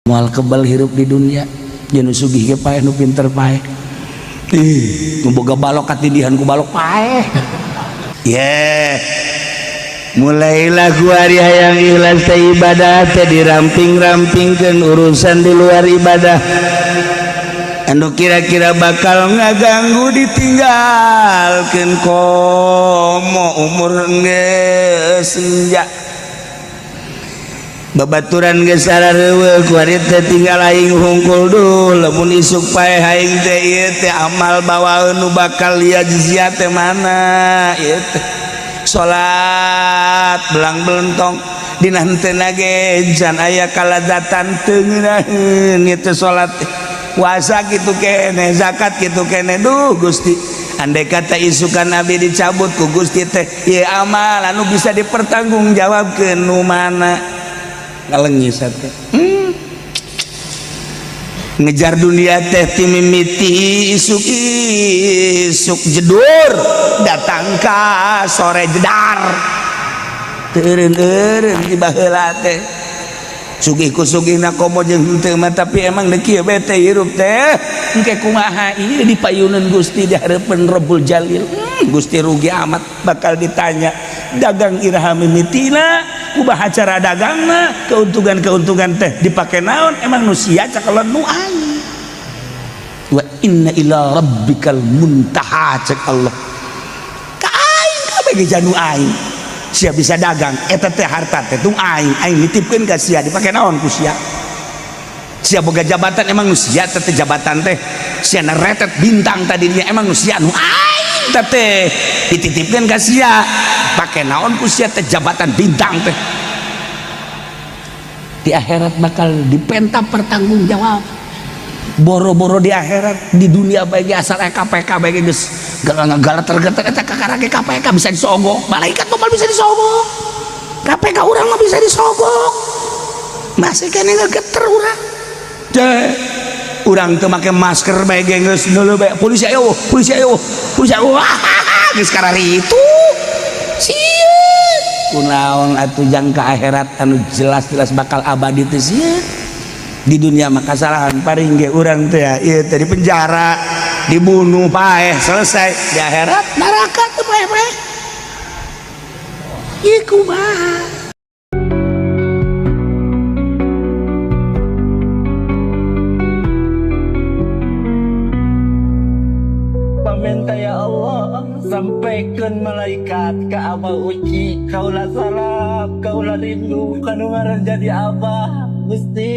Moal kebal hirup di dunia. Jeung nu sugih ge paeh, nu pinter paeh. Ih, nu boga balok katindihan ku balok paeh. Yeah. Mulailah kuari hayang ikhlas teh ibadah teh diramping-rampingkeun urusan di luar ibadah. Anu kira-kira bakal ngaganggu ditinggalkeun komo umur geus senja. Babaturan geus sarareuweuh kuari teh tinggal aing hungkul duh lamun isuk paeh aing teh ieu teh amal bawaeun nu bakal yajzia teh mana ieu teh. Salat belang belentong dina henteu ge can aya kalazatan teu ngeunaheun ieu teh salat teh. Puasa kitu keneh, zakat kitu keneh, duh Gusti. Andai kata isukan abdi dicabut ku Gusti teh ieu amal anu bisa dipertanggungjawabkeun nu mana? Ngalengis teh. Ngejar dunia teh ti mimiti isuk isuk jedur datang ka sore jedar. Teu eureun-eureun di baheula teh. Sugih ku sugihna komo jeung henteu mah tapi emang deuk kieu bae teh hirup teh. Engke kumaha ieu dipayuneun Gusti di hareupeun Rabbul Jalil. Gusti rugi amat bakal ditanya dagang iraha mimitina kumaha cara dagangna keuntungan-keuntungan teh dipake naon emang nu sia cakelan nu aing. Wa inna ila rabbikal muntaha cek Allah. Ka aing kabeh ge janu aing. Sia bisa dagang eta teh harta teh tung aing, aing nitipkeun ka sia dipake naon ku sia. Sia boga jabatan emang nu sia teh jabatan teh sia neretet bintang tadinya emang nu sia nu aing teh dititipkeun ka sia pake naon ku sia teh jabatan bintang teh. Di akhirat bakal dipenta pertanggungjawab. Boro-boro di akhirat, di dunia bae ge asal KPK bae geus galater-geter eta kakara ge KPK bisa disogok, malaikat mah bisa disogok, KPK urang mah bisa disogok, masih kene ngegeter urang. Teh urang teu make masker bae ge geus neuleuh bae polisi ayo, polisi ayo, polisi ayo, geus kararitu. Sieun kunaon atuh jangka akhirat anu jelas-jelas bakal abadi teh sieun. Di dunia mah kasalahan paring ge urang teh ieu teh di penjara, dibunuh paeh selesai, di akhirat neraka teh paeh-paeh. Ieu kumaha? Paminta ya Allah, sampaikan malaikat ke Abah Uci, kaulah salam, kaulah rindu, kanu ngaran jadi Abah Gusti.